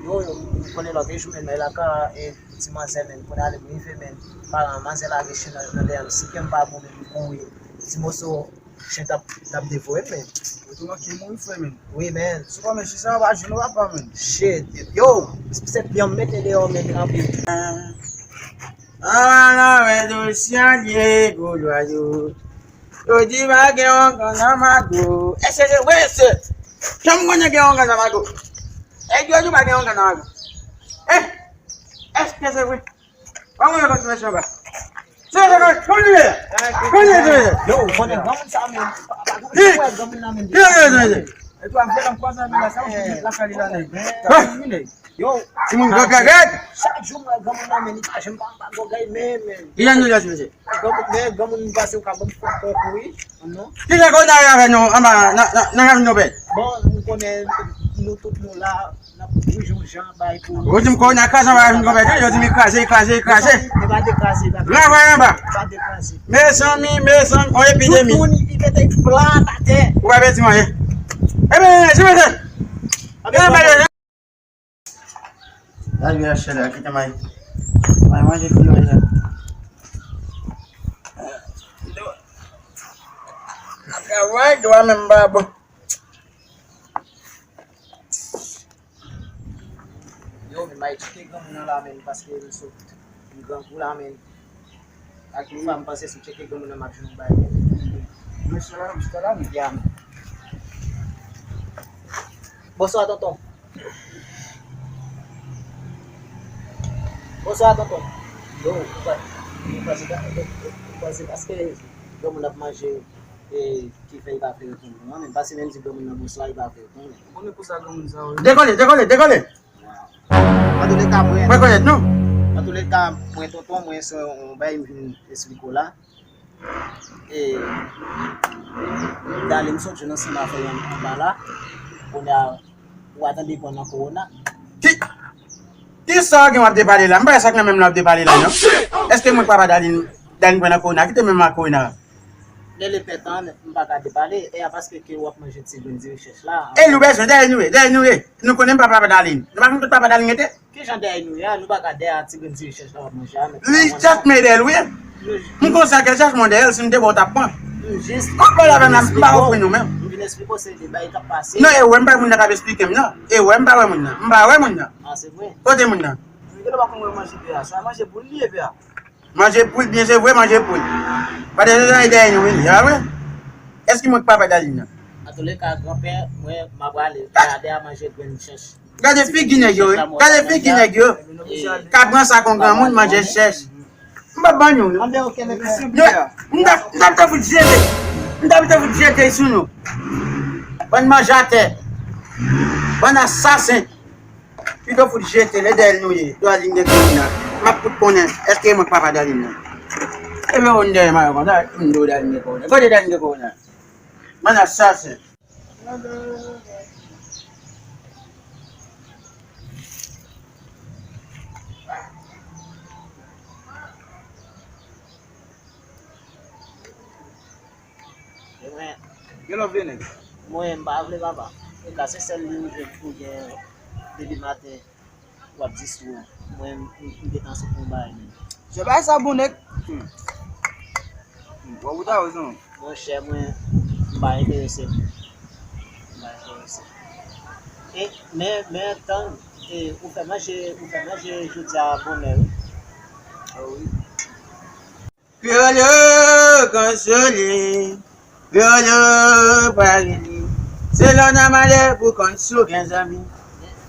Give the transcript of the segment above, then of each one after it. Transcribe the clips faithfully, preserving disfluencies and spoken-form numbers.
Yo, yo, m konnen lòt jou, men, men lakay, e, ti manzè, men, konnen ale m rive, men, paran manzè lage chen nan, nan dèyè m. Si kè m pa bon, men, m kouri. Ti moso chen t ap, t ap devore m, men. Ou tou manke mouri, frè, men. Wi, men. Sou kòman, si sa, w pa jwenn, w pa, men. Shit. Yo, se byen m mete deyò, men, anpil. Ala wè dosye alye goudwa yo. Yo di pa gen ongan nan mago. Èske se vre, se? Jan m konnen gen ongan nan mago. Èske yo di pa gen ongan nan mago? Eh, èske se vre? Pa mwen kontinye anba. Se vre, kontinye. Kontinye, kontinye. Yo, ou konnen granmoun sa menm. Ou wè granmoun nan menm. Yo, yo, yo, yo. E tou a vle nan kwaze avè la, sa ou chèche lakay li la, nèg. Yo, timoun gògay rèd. Chak jou m wè granmoun nan, men, li pa janm pa anba gògay, men, men. Ki jan nou lè, mesye? Granmoun, men granmoun m pase ou ka ban m fòk fòk wi. Non. Ki jan kò n a avè nou anba nan, nan, nan ravin nou pè? Bon, m konnen nou tout nou la, n ap bouje yon jan, bay pou. Ou di m kò n a kraze anba ravin nou pè, yo di m li kraze, li kraze, li kraze. Li pa dekraze, li pa dekraze. Travay anba. Li pa dekraze. Mezanmi, mezanmi, on epidemi. Tout moun li mete plat atè. Ou pa vle di m anyen. Ebyen, se mesye. Ebyen, Lari a chè la, kite may. May manje ti manje. Travay, dwa menm pa bon. Yo, men bay tcheke granmoun nan la, men, paske m sot. M grangou la, men. Ak yon fanm panse si w tcheke granmoun nan m ap jwenn yon bagay. Mesye la, misye la, men. Ya. Bonswa, tonton. Bonswa, tonton. Yo, ou pa, ou pa se, ou pa se paske granmoun ap manje, e, ki fè li pa vle reponn nou an, men pase menm di granmoun nan bonswa, li pa vle reponn. Ou konnen pou sa granmoun sa yo. Dekole, dekole, dekole! Antouleka, mwen. Mwen konèt nou. Antouleka, mwen tonton, mwen se yon bay m vin esplike w la. E, Darline sot jwenn ansanm avè yon anba la. Kounye a, ou a tande pran nan kowona. Ki, ki sa w gen w ap depale la? M pa wè sa k nan menm la w ap depale la, non. Èske mwen k papa Darline, Darline pran nan kowona? Kite menm ak kowona. Lè l epè tan, m pa ka depale. E a paske ke w ap manje ti grenn diri chèch la. E nou bezwen, dèyè nou ye, dèyè nou ye. Nou konnen m pa papa Darline. Nou pa konn kot papa Darline rete? Ki jan dèyè nou ye a? Nou pa ka dèyè a ti grenn diri chèch la w ap manje a, men. Li chèch men dèyè l wi. M konn sa ke chèch mwen dèyè l, si m te ba w t ap pran. M jis. Ou pale avè m la, m pa ofri nou menm. M vin esplike w se de bagay k ap pase. Non, e wè m pa moun nan k ap esplike m nan. E wè m pa wè moun nan. M pa wè moun nan. A, se vre. Kote moun nan? Gen lè w pa konn wè manje pè a. Sa manje poul li ye pè a. Manje poul, byen se vre, manje poul. Pa de zan dèyè nou vini, a vre? Èske mwen k papa Darline nan? Antouleka, granpè, mwen, m ap prale. Gade a manje grenn chèch. Gade figi nèg yo, wi. Gade figi nèg yo. Ka pran sa kon granmoun, manje chèch. M p ap ban nou, non. Yo, m t ap, m t ap ta fout jete. M t ap ta fout jete sou nou. Bann manje atè. Bann asasen. Pito fout jete, lè dèyè l nou ye. Darline gen kowona. M ap fout konnen, èske e mwen k papa Darline nan? Ebyen, ou dèyè m a konsa, m di w Darline gen kowona. Kote Darline gen kowona? Bann asasen. E mwen, gen lòt vle nèg. Mwen, m pa vle papa. E ka se sèl li ou jwenn pou gen depi maten w ap di sou mwen, m, m gentan sot yon bagay menm. Se bagay sa bon nèg. Hmm. Hmm. Bon, ou ta rezon. Monchè, mwen, m pa enterese. M pa enterese. E, men, men, tann, e, ou fè manje, ou fè manje jodi a bonè, wi. A wi. Kreyòl yo, konsole. Kreyòl yo, pa rele. Se lè w nan malè pou konn si w gen zanmi.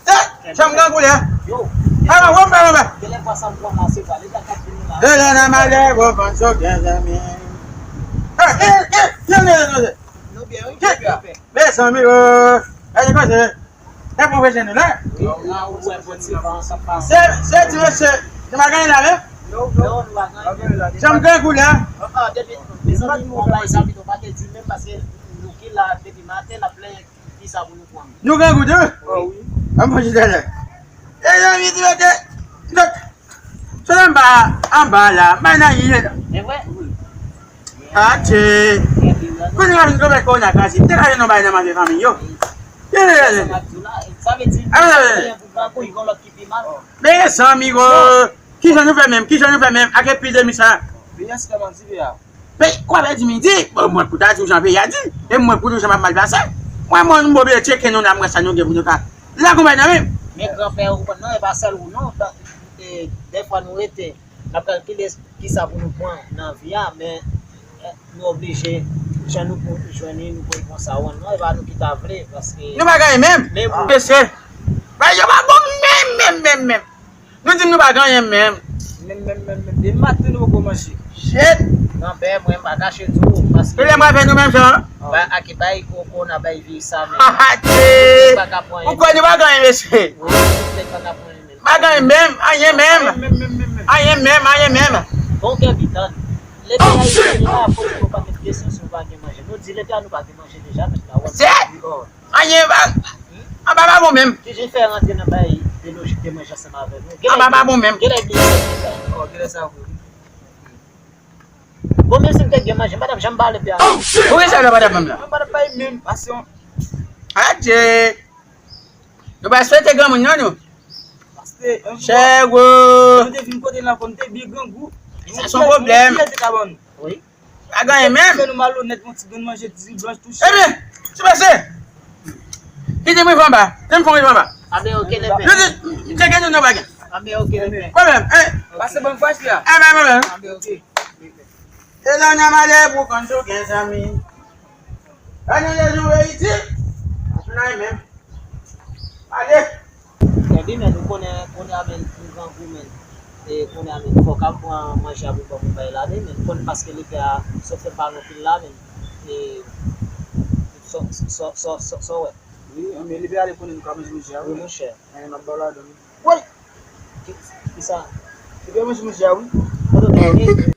Tè! Janm gen koulè. Yo. Alò, wè m pa, wè m pa. Gen lè fwa sa m pran la, se pa leta k ap vin la. Se lè w nan malè pou konn si w gen zanmi. Eh, eh, eh, tande, tande. Nou byen, wi, tande. Mezanmi, oh. Gade koze. E pwofesyonèl la. Wi, la ou wè bon ti van sa pase. Se, se ti mesye. Nou pa genyen la menm? Non, non, nou pa genyen. Janm gen koulè. Ah, ah, depi, mezanmi, bon, bay sa pito pa te di menm paske nou ki la depi maten n ap plenyen ki sa pou nou pran. Nou gen gout, wi? Oh, wi. An bon, jis la. E zanmi, ti mesye. Sot anba, anba la, bay nan ye. E vre? Atye. Kounye a vin konbèt kowona kraze. Te ka jwenn yon bay nan manje fanmi yo. Ye, ye, ye. Sa vle di, ah, Tankou yon lòt ki pi mal. Mezanmi, gwo. Kijan nou fè menm? Kijan nou fè menm? Ak epidemi sa? Peyi a se kòman di peyi a? Peyi, w ap di midi. Bon, mwen pou ta di w jan peyi a di. E mwen pou di w jan m ap mal pase. Mwen, mwen, m oblije tcheke nou la, m wè sa nou gen pou nou ka. La konpay nan menm. Men granpè, ou konprann non, e pa sèl ou non. Tan- e, dèfwa nou rete, n ap kalkile kisa pou nou pran nan vi a, men, e, nou oblije, jan nou pou jwenn li, nou pou l konsa, w konprann non, e pa nou ki ta vle, paske Nou pa gen anyen menm. Men pou Mesye. Bay yo pa bon menm, menm, menm, menm. Nou di m nou pa gen anyen menm. Menm, menm, menm, menm. Depi maten nou poko manje. Shit. Granpè, mwen m pa kache di w, paske Kilè m pral fè nou menm jan? Ba, ak bay koko, n a bay vi sa menm. Haha, Dje. Pa ka pran Ou kwè nou pa gen anyen, mesye? Wi, nou pa ka pran anyen menm. Pa gen anyen menm, anyen menm. Anyen menm, menm, menm, menm. Anyen menm, anyen menm. Bon, Gaby, tann. Letan a isi la, poze yon pakèt kesyon si nou pa gen manje. Nou di letan nou pa gen manje deja, men la, wè. Shit. Anyen pa. Anba pa bon menm. Ki jan fè rantre nan bay de lojik de manje ansanm avè nou? Anba pa bon menm. Genlè bliye sa. Oh, genlè sa vre. Bon, menm si m te gen manje, m pa t ap janm pale pè a. Ou ki sa lè pa t ap ban m la? Mwen pa t ap bay menm, paske Adje. Nou pa swete granmoun non nou. Paske yon Chè gwo. Nou te vin kote la, kon te byen grangou. Sa se yon pwoblèm. Wi. Pa gen anyen menm. Fè nou malonèt, yon ti grenn manje, ti blanch tou chè. Ebyen, se pase. Kite mwen rive anba. Kite m fè yon rive anba. A ben, oke, nèpè. Nou di, m tcheke nou nan bagay. A ben, oke, nèpè. Pwoblèm, hein? Pase ban m fwache a. Eh ben, pwoblèm. A ben, oke. E la n a male pou konn sou gen zanmi. Ann ale nou Ayiti. Ann ale menm. Ale. Epi men nou konnen kounye a men nou grangou men. E kounye a men fòk ap pran manje a pou ban moun bay la men. Konn paske li fè a sou fè pa anpil la men. E sò sò sò sò sò wè. Wi, men li fè ale konnen nou ka manje manje a wi. Wi monchè. Anyen n ap ba w ladan. Woy! Ki, kisa? Li fè manje manje a wi. Kote w te ye?